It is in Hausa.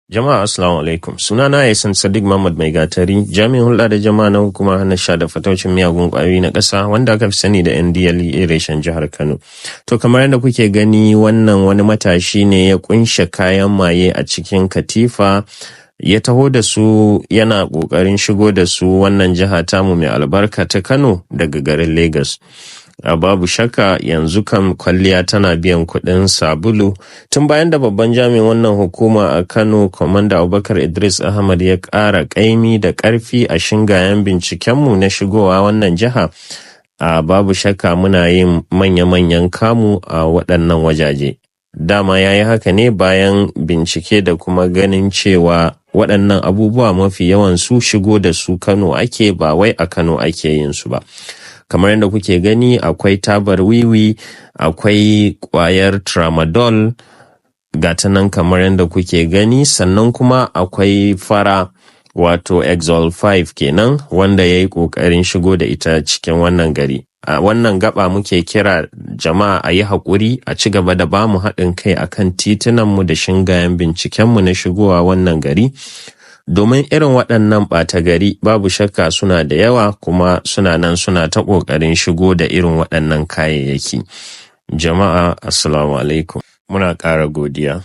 Jama'a, assalamu alaikum. Sunana Yasin Sadiq Muhammad Mai Gatari, jami'in hulɗa da jama'a na hukumar hana sha da fataucin miyagun ƙwayoyi na ƙasa wanda aka fi sani da NDLEA reshen jihar Kano. To, kamar yadda kuke gani, wannan wani matashi ne ya kunshe kayan maye a cikin katifa ya taho da su, yana ƙoƙarin shigo da su wannan jiha tamu mai albarka ta Kano daga garin Lagos. A babu shakka yanzu kam kwalliya tana biyan kuɗin sabulu, tun bayan da babban jami'in wannan hukuma a Kano, Kwamanda Abubakar Idris Ahmad, ya ƙara ƙaimi da ƙarfi a shingayen bincikenmu na shigowa wannan jiha. A babu shakka muna yin manya-manyan kamu a waɗannan wajaje. Dama ya yi haka ne bayan bincike da kuma ganin cewa waɗannan abubuwa mafi yawan su shigo da su Kano ake, ba wai a Kano ake yin su ba. Kamar yadda kuke gani, akwai tabar wiwi, akwai kwayar tramadol, gata nan kamar yadda kuke gani, sannan kuma akwai fara, wato Exol 5 kenan, wanda ya yi ƙoƙarin shigo da ita cikin wannan gari. A wannan gaba muke kira jama'a a yi haƙuri, a ci gaba da ba mu haɗin kai akan titunanmu da shingayen bincikenmu na shigowa wannan gari, domin irin waɗannan ɓata gari babu shakka suna da yawa, kuma suna nan suna ta ƙoƙarin shigo da irin waɗannan kayayyaki. Jama'a, assalamu alaikum, muna ƙara godiya.